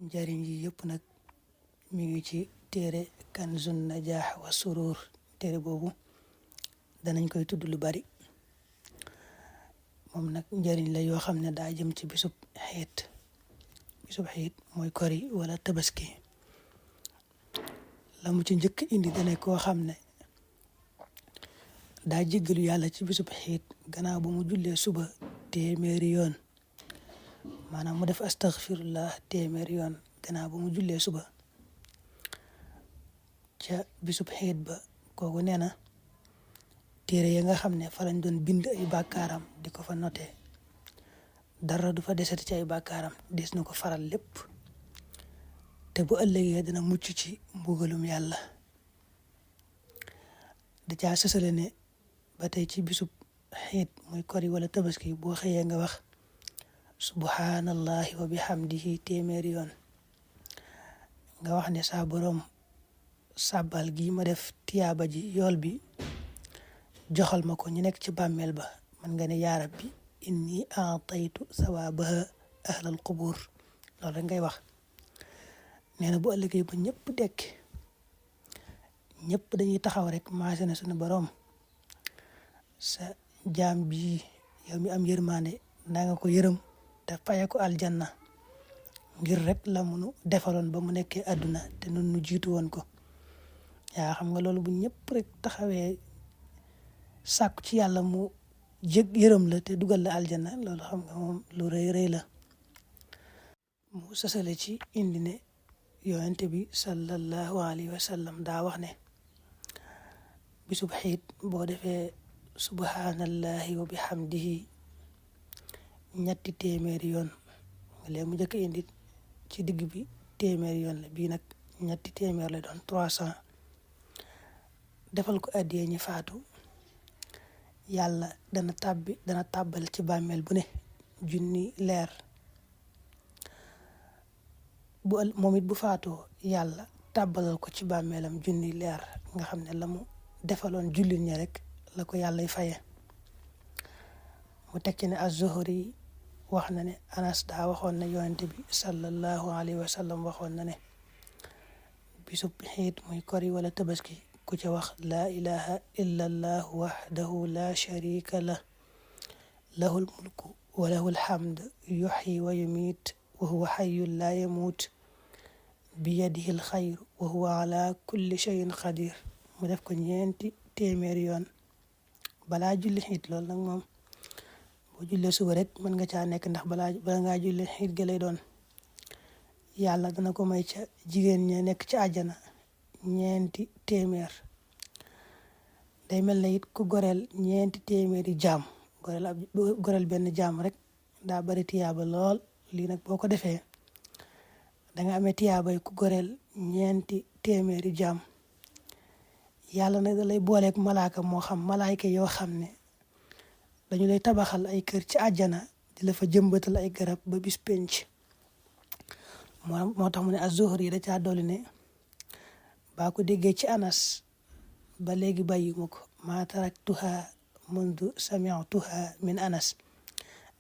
njariñ yi yëpp nag mi ngi ci téere Kanzun Najah wa Surur. téere boobu danañ koy tudd lu bari. moom nag njariñ la yoo xam ne daa jëm ci bisub xiit mooy kori wala tabaski. la mu ci njëkk indi dane koo xam ne daa jéggalu yàlla ci bisub xiit gannaaw ba mu jullee suba téeméeri yoon, maanaam mu def astaghfirullah téeméeri yoon gannaaw ba mu jullee suba ca bisub xiit ba. kooku nee na téere ya nga xam ne fa lañ doon bind ay bàkkaaram di ko fa noté, dara du fa desati ci ay bàkkaaram, des na ko faral lépp, te bu ëllëgee dana mucc ci mbugalum yàlla. da caa sësale ne ba tey ci bisub xiit muy kori wala tabaski boo xëyee nga wax subhanallahi wa bihamdihi téeméeri yoon, nga wax ne saa boroom sàbbal gi ma def tiyaaba ji yool bi joxal ma ko ñu nekk ci bàmmeel ba. man nga ne yaa rabbi inni aataytu sawaabaha ahlal qubur. loolu rek ngay wax. nee na bu ëllëgee ba ñëpp dekk, ñëpp dañuy taxaw rek maase na suñu boroom sa jaam bi yow mi am yërmaande naa nga ko yërëm te faye ko aljanna ngir rek la munu defaloon ba mu nekkee àdduna te nun nu jiitu woon ko. yaa xam nga loolu bu ñëpp rek taxawee sàkku ci yàlla mu yërëm la te dugal la aljanna, loolu xam nga moom lu rëy rëy la. mu sasale ci indi ne yonente bi sallallahu alayhi wa sallam daa wax ne bisub xiit boo defee subhanallahi wa bihamdihi ñetti téeméeri yoon, léegi mu njëkk indi ci digg bi téeméeri yoon la, bii nag ñetti téeméer la doon 300. defal ko addiyee ñi faatu, yàlla dana tàbbal ci bàmmeel bu ne junni leer. moom it bu faatoo yàlla tàbbalal ko ci bàmmeelam junni leer, nga xam ne la mu defaloon jullit ñi rek la ko yàllay faye. mu teg ci ne az-Zuhri wax na ne Anas daa waxoon ne yonente bi sallallahu alayhi wa sallam waxoon na ne bisub xiit muy kori wala tabaski ku ca wax laa ilaha illa allah wahdahu la sharika lah lahul mulku wa lahul hamd yuhyi wa yumiit wa huwa hayyun la yamuut biyadihi al xayr wa huwa ala kulli shay'in qadir. mu def ko ñeenti téeméeri yoon balaa julli xiit. loolu nag moom boo jullee suba rek mën nga caa nekk, ndax bala ngaa julli xiit ga lay doon. yàlla dana ko may ca jigéen ña nekk ci àjjana ñeenti téeméer. day mel ne it ku goreel ñeenti téeméeri jaam, goreel benn jaam rek daa bari tiyaaba lool. lii nag boo ko defee danga amee tiyaabay ku goreel ñeenti téeméeri jaam. yàlla nag da lay booleeg malaaka moo xam malaayka yoo xam ne dañu lay tabaxal ay kër ci àjjana di la fa jëmbatal ay garab ba bis penc. moo tax mu ne az-Zuhri yi da caa dolli ne baa ko déggee ci Anas ba léegi bàyyuma ko, maa taraktuha mundu sami'tuha min Anas.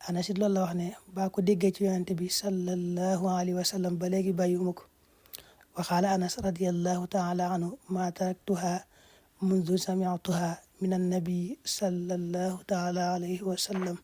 Anas it loolu la wax ne baa ko déggee ci yonente bi sallallahu alayhi wa sallam ba léegi bàyyuma ko. waxaala Anas radiyallahu taala anhu maa taraktuha mundu sami'tuha min annabi sallallahu taala alayhi wa sallam.